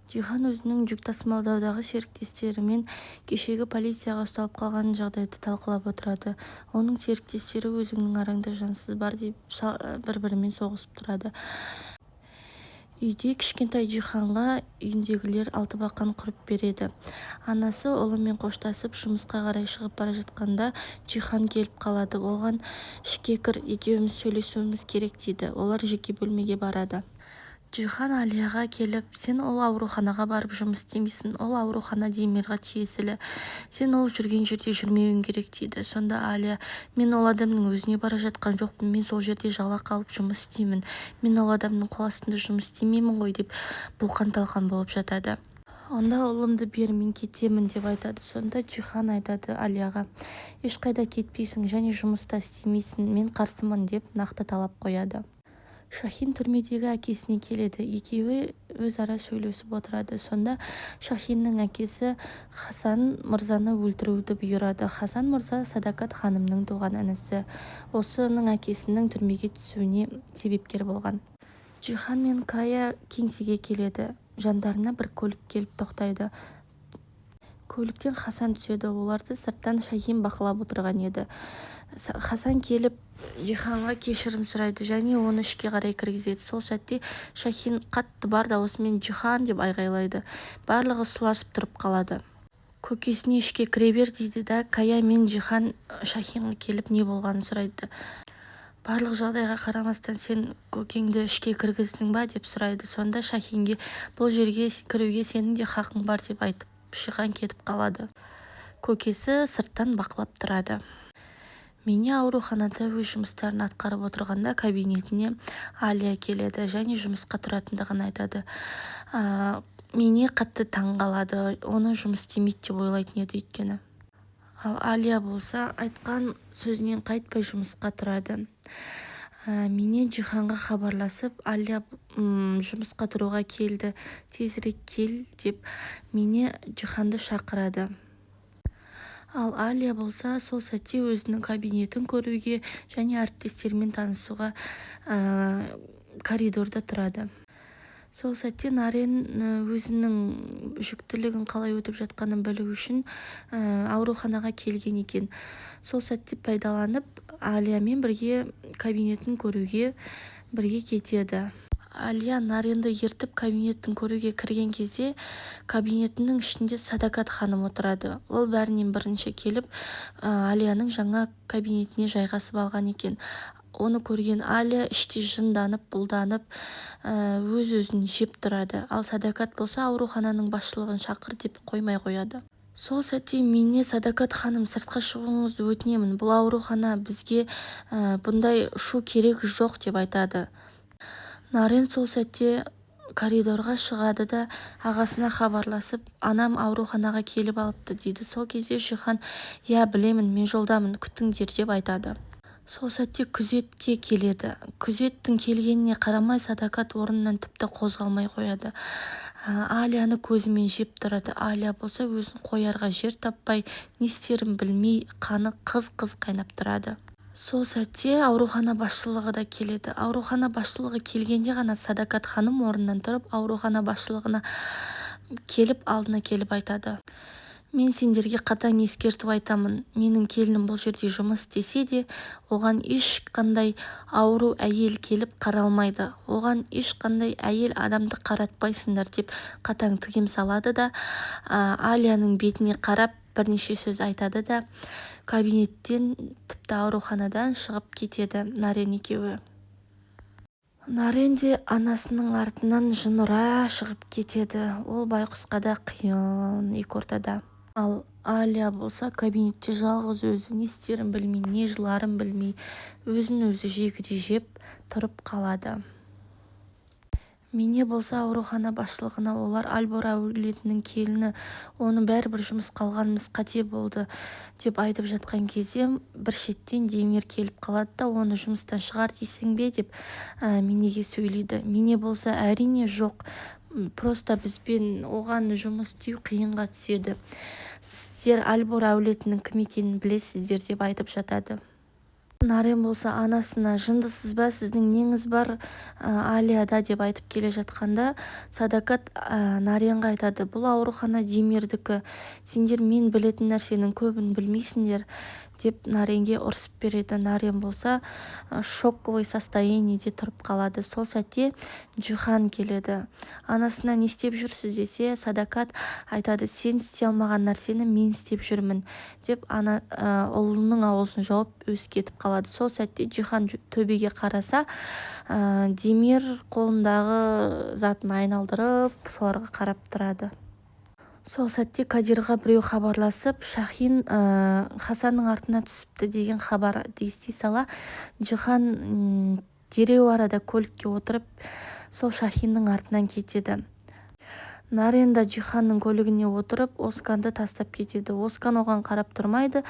Джихан өзінің жүк тасымалдаудағы серіктестерімен кешегі полицияға ұсталып қалған жағдайды талқылап отырады. Оның серіктестері өзіңнің араңда жансыз бар деп бір-бірімен соғысып тұрады. Үйде кішкентай Джиханға үйіндегілер алтыбақан құрып береді. Анасы ұлымен қоштасып, жұмысқа қарай шығып бара жатқанда Джихан келіп қалады. Оған ішке кір, екеуміз сөйлесуіміз керек дейді. Олар жеке бөлмеге барады. Джихан Алияға келіп, сен ол ауруханаға барып жұмыс істемейсің, ол аурухана Демирға тиесілі. Сен ол жүрген жерде жүрмеуің керек дейді. Сонда Алия, мен ол адамның өзіне бара жатқан жоқпын, мен сол жерде жалақы алып жұмыс істеймін. Мен ол адамның қол астында жұмыс істемеймін ғой деп бұлқан-талқан болып жатады. Онда ұлымды бер, мен кетемін деп айтады. Сонда Джихан айтады Алияға, ешқайда кетпейсің және жұмыста істемейсің, мен қарсымын деп нақты талап қояды. Шахин түрмедегі әкесіне келеді. Екеуі өзара сөйлесіп отырады. Сонда Шахиннің әкесі Хасан мырзаны өлтіруді бұйырады. Хасан мырза Садакат ханымның туған інісі. Осының әкесінің түрмеге түсуіне себепкер болған. Джихан мен Кая кеңсеге келеді. Жандарына бір көлік келіп тоқтайды. Көліктен Хасан түседі. Оларды сырттан Шахин бақылап отырған еді. Хасан келіп Джиханға кешірім сұрайды және оны ішке қарай кіргізеді. Сол сәтте Шахин қатты бар дауысымен Джихан деп айғайлайды. Барлығы сұласып тұрып қалады. Көкесіне ішке кіре бер дейді да, Кая мен Джихан Шахинға келіп не болғанын сұрайды. Барлық жағдайға қарамастан сен көкеңді ішке кіргіздің ба деп сұрайды. Сонда Шахинге бұл жерге кіруге сенің де хақың бар деп айтып, Джихан кетіп қалады. Көкесі сырттан бақылап тұрады. Мине ауруханада өз жұмыстарын атқарып отырғанда кабинетіне Алия келеді және жұмысқа тұратындығын айтады. Мине қатты таң қалады, оны жұмыс істемейді деп ойлайтын еді өйткені. Ал Алия болса айтқан сөзінен қайтпай жұмысқа тұрады. Мине Джиханға хабарласып, Алия жұмысқа тұруға келді, тезірек кел деп Мине Джиханды шақырады. Ал Алия болса сол сәтте өзінің кабинетін көруге және әріптестерімен танысуға коридорда тұрады. Сол сәтте Нарен өзінің жүктілігін қалай өтіп жатқанын білу үшін ауруханаға келген екен. Сол сәтте пайдаланып, Алиямен бірге кабинетін көруге бірге кетеді. Алия Наренді ертіп кабинетін көруге кірген кезде кабинетінің ішінде Садакат ханым отырады. Ол бәрінен бірінші келіп, Алияның жаңа кабинетіне жайғасып алған екен. Оны көрген Алия іште жынданып, бұлданып, өз-өзін жеп тұрады. Ал Садакат болса аурухананың басшылығын шақыр деп қоймай қояды. Сол сәтте Мине Садакат ханым, сыртқа шығуыңызды өтінемін. Бұл аурухана бізге бұндай шу керек жоқ деп айтады. Нарен сол сәтте коридорға шығады да ағасына хабарласып, анам ауруханаға келіп алыпты дейді. Сол кезде Джихан, иә білемін, мен жолдамын, күтіңдер деп айтады. Сол сәтте күзетке келеді. Күзеттің келгеніне қарамай Садакат орнынан тіпті қозғалмай қояды. Алияны көзімен жеп тұрады. Алия болса өзін қоярға жер таппай, не істерін білмей, қаны қыз-қыз қайнап тұрады. Сол сәтте аурухана басшылығы да келеді. Аурухана басшылығы келгенде ғана Садакат ханым орнынан тұрып, аурухана басшылығына келіп, алдына келіп айтады. Мен сендерге қатаң ескерту айтамын. Менің келінім бұл жерде жұмыс істесе де, оған ешқандай ауру әйел келіп қаралмайды. Оған ешқандай әйел адамды қаратпайсыңдар деп қатаң тыйым салады да, Алияның бетіне қарап бірнеше сөз айтады да, кабинеттен, тіпті ауруханадан шығып кетеді Нарен екеуі. Нарен де анасының артынан жын ұра шығып кетеді. Ол байқұсқа да қиын екі ортада. Ал Алия болса кабинетте жалғыз өзі не істерін білмей, не жыларын білмей, өзін өзі жегідей жеп тұрып қалады. Мине болса аурухана басшылығына олар Альбор әулетінің келіні, оны бәрібір жұмысқа алғанымыз қате болды деп айтып жатқан кезде бір шеттен Демир келіп қалады да, оны жұмыстан шығар дейсің бе деп Минеге сөйлейді. Мине болса әрине жоқ, просто бізбен оған жұмыс істеу қиынға түседі. Сіздер Альбор әулетінің кім екенін білесіздер деп айтып жатады. Нарен болса анасына: «Жындысыз ба, сіздің неңіз бар Алияда?» – деп айтып келе жатқанда, Садакат Наренға айтады: «Бұл аурухана Демирдікі, сендер мен білетін нәрсенің көбін білмейсіңдер», – деп Наренге ұрсып береді. Нарен болса шоковый состояниеде тұрып қалады. Сол сәтте Джихан келеді. Анасына: «Не істеп жүрсіз?» – десе, Садакат айтады: «Сен істей алмаған нәрсені мен істеп жүрмін», – деп ана ұлының аузын жауып, өзі кетіп қалады. Сол сәтте Джихан төбеге қараса, Демир қолындағы затын айналдырып, соларға қарап тұрады. Сол сәтте Кадирға біреу хабарласып, Шахин Хасанның артына түсіпті деген хабарды ести сала, Джихан дереу арада көлікке отырып, сол Шахиннің артынан кетеді. Нарен да Джиханның көлігіне отырып, Осканды тастап кетеді. Оскан оған қарап тұрмайды,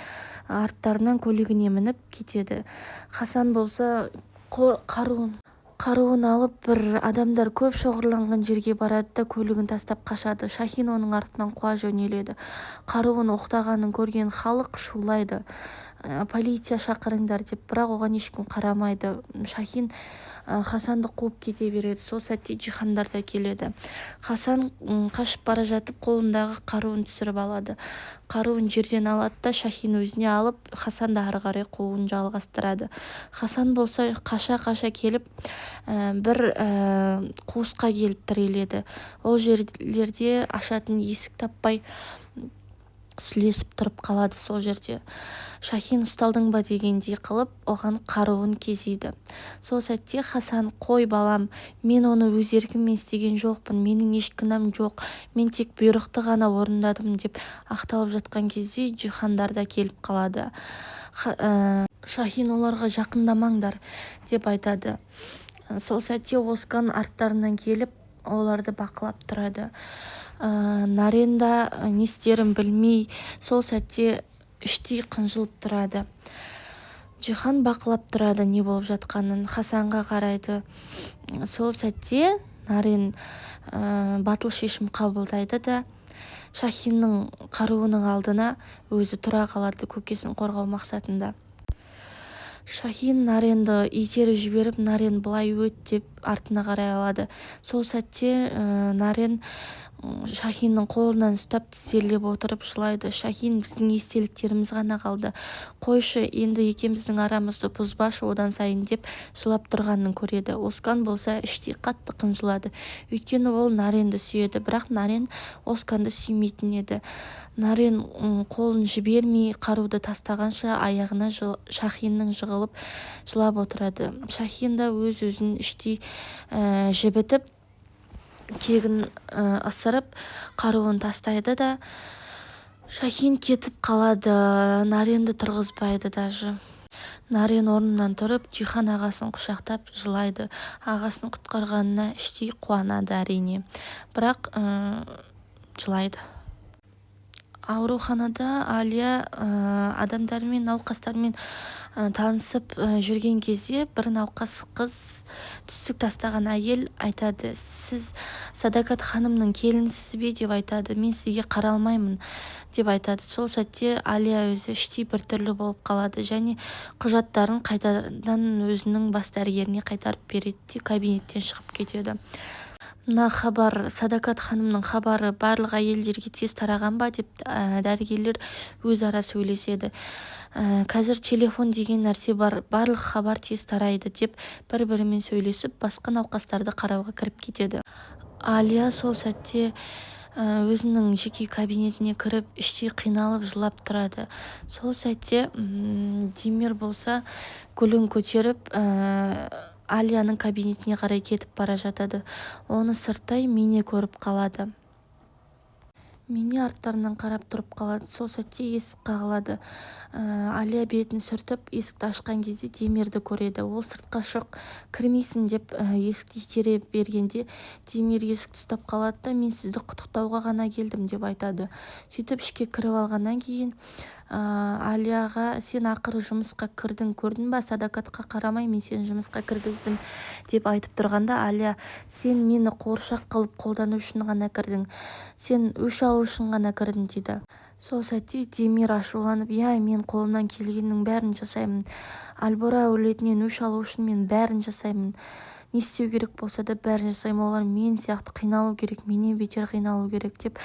арттарынан көлігіне мініп кетеді. Хасан болса қаруын алып, бір адамдар көп шоғырланған жерге барады да, көлігін тастап қашады. Шахин оның артынан қуа жөнеледі. Қаруын оқтағанын көрген халық шулайды: «Полиция шақырыңдар!» – деп. Бірақ оған ешкім қарамайды. Шахин Хасанды қуып кете береді. Сол сәтте Джихандар да келеді. Хасан қашып бара жатып, қолындағы қаруын түсіріп алады. Қаруын жерден алады да, Шахин өзіне алып, Хасанды ары қарай қууын жалғастырады. Хасан болса қаша-қаша келіп, бір қуысқа келіп тіреледі. Ол жерлерде ашатын есік таппай, сүлесіп тұрып қалады сол жерде. Шахин «Ұсталдың ба?» дегендей қылып, оған қаруын кезейді. Сол сәтте Хасан: «Қой, балам, мен оны өз еркіммен істеген жоқпын, менің еш кінәм жоқ, мен тек бұйрықты ғана орындадым», – деп ақталып жатқан кезде, Джихандар да келіп қалады. Шахин оларға: «Жақындамаңдар», – деп айтады. Сол сәтте Оскан арттарынан келіп, оларды бақылап тұрады. Нарен да не істерін білмей, сол сәтте іштей қынжылып тұрады. Джихан бақылап тұрады не болып жатқанын, Хасанға қарайды. Сол сәтте Нарен батыл шешім қабылдайды да, Шахиннің қаруының алдына өзі тұра қалады көкесін қорғау мақсатында. Шахин Наренді итеріп жіберіп, «Нарен, былай өт», – деп артына қарай алады. Сол сәтте Нарен Шахиннің қолынан ұстап, тізерлеп отырып жылайды. «Шахин, біздің естеліктеріміз ғана қалды, қойшы енді, екеуміздің арамызды бұзбашы одан сайын», – деп жылап тұрғанын көреді. Оскан болса іштей қатты қынжылады, өйткені ол Наренді сүйеді, бірақ Нарен Осканды сүймейтін еді. Нарен қолын жібермей, қаруды тастағанша аяғына Шахиннің жығылып, жылап отырады. Шахин да өз өзін іштей жібітіп, кегін ысырып, қаруын тастайды да, Шахин кетіп қалады. Наренді тұрғызбайды даже. Нарен орнынан тұрып, Джихан ағасын құшақтап жылайды. Ағасын құтқарғанына іштей қуанады, әрине, бірақ жылайды. Ауруханада Алия адамдармен, науқастармен танысып жүрген кезде, бір науқас қыз, түсік тастаған әйел айтады: «Сіз Садакат ханымның келінісіз бе?» – деп айтады. «Мен сізге қара алмаймын», – деп айтады. Сол сәтте Алия өзі іштей біртүрлі болып қалады және құжаттарын қайтадан өзінің бас дәрігеріне қайтарып береді де, кабинеттен шығып кетеді. «Мына хабар, Садакат ханымның хабары барлық әйелдерге тез тараған ба?» – деп дәрігерлер өзара сөйлеседі. «Қазір телефон деген нәрсе бар, барлық хабар тез тарайды», – деп бір бірімен сөйлесіп, басқа науқастарды қарауға кіріп кетеді. Алия сол сәтте өзінің жеке кабинетіне кіріп, іштей қиналып, жылап тұрады. Сол сәтте Демир болса гүлін көтеріп, Алияның кабинетіне қарай кетіп бара жатады. Оны сырттай Мине көріп қалады. Мине арттарынан қарап тұрып қалады. Сол сәтте есік қағылады. Алия бетін сүртіп, есікті ашқан кезде Демирді көреді. Ол: «Сыртқа шық, кірмейсің», – деп есікті итере бергенде, Демир есікті ұстап қалады да: «Мен сізді құттықтауға ғана келдім», – деп айтады. Сөйтіп ішке кіріп алғаннан кейін Алияға: «Сен ақыры жұмысқа кірдің, көрдің ба? Садакатқа қарамай, мен сені жұмысқа кіргіздім», – деп айтып тұрғанда, Алия: «Сен мені қуыршақ қылып қолдану үшін ғана кірдің, сен өш алу үшін ғана кірдің», – дейді. Сол сәтте Демир ашуланып: «Иә, мен қолымнан келгеннің бәрін жасаймын. Альбора әулетінен өш алу үшін мен бәрін жасаймын. Не істеу керек болса да, бәрін жасаймын. Олар мен сияқты қиналу керек, менен бетер қиналу керек», – деп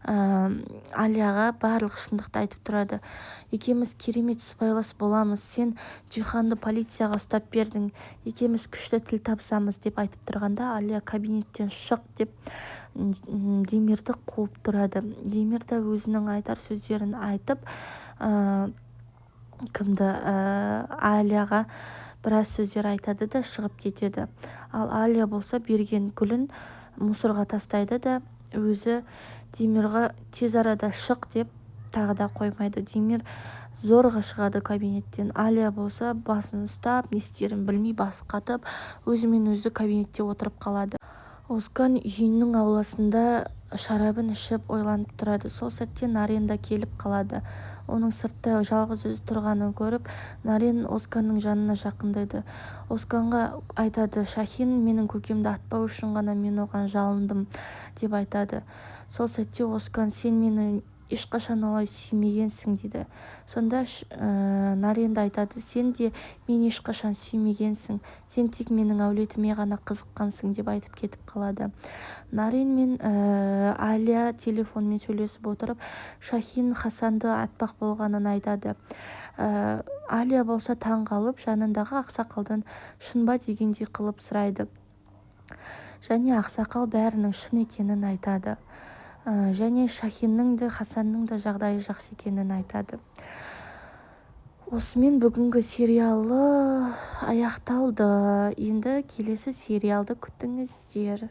Алияға барлық шындықты айтып тұрады. «Екеуміз керемет сыбайлас боламыз. Сен Джиханды полицияға ұстап бердің. Екеуміз күшті тіл табысамыз», – деп айтып тұрғанда, Алия: «Кабинеттен шық», – деп Демирді қуып тұрады. Демир да өзінің айтар сөздерін айтып, кімді, Алияға біраз сөздер айтады да, шығып кетеді. Ал Алия болса, берген гүлін мусорға тастайды да, өзі Демирға: «Тез арада шық», – деп тағы да қоймайды. Демир зорға шығады кабинеттен. Алия болса, басын ұстап, не істерін білмей, басы қатып, өзімен өзі кабинетте отырып қалады. Озкан үйінің ауласында шарабын ішіп, ойланып тұрады. Сол сәтте Нарен да келіп қалады. Оның сыртта жалғыз өзі тұрғанын көріп, Нарен Озканның жанына жақындайды. Озканға айтады: «Шахин менің көкемді атпау үшін ғана мен оған жалындым», – деп айтады. Сол сәтте Озкан: «Сен мені ешқашан олай сүймегенсің», – дейді. Сонда Нарен де айтады: «Сен де мені ешқашан сүймегенсің, сен тек менің әулетіме ғана қызыққансың», – деп айтып кетіп қалады. Нарен мен Алия телефонмен сөйлесіп отырып, Шахин Хасанды атпақ болғанын айтады. Алия болса, таң қалып, жанындағы ақсақалдан шын ба дегендей қылып сұрайды. Және ақсақал бәрінің шын екенін айтады. Және Шахиннің де, Хасанның да жағдайы жақсы екенін айтады. Осымен бүгінгі сериалы аяқталды. Енді келесі сериалды күтіңіздер.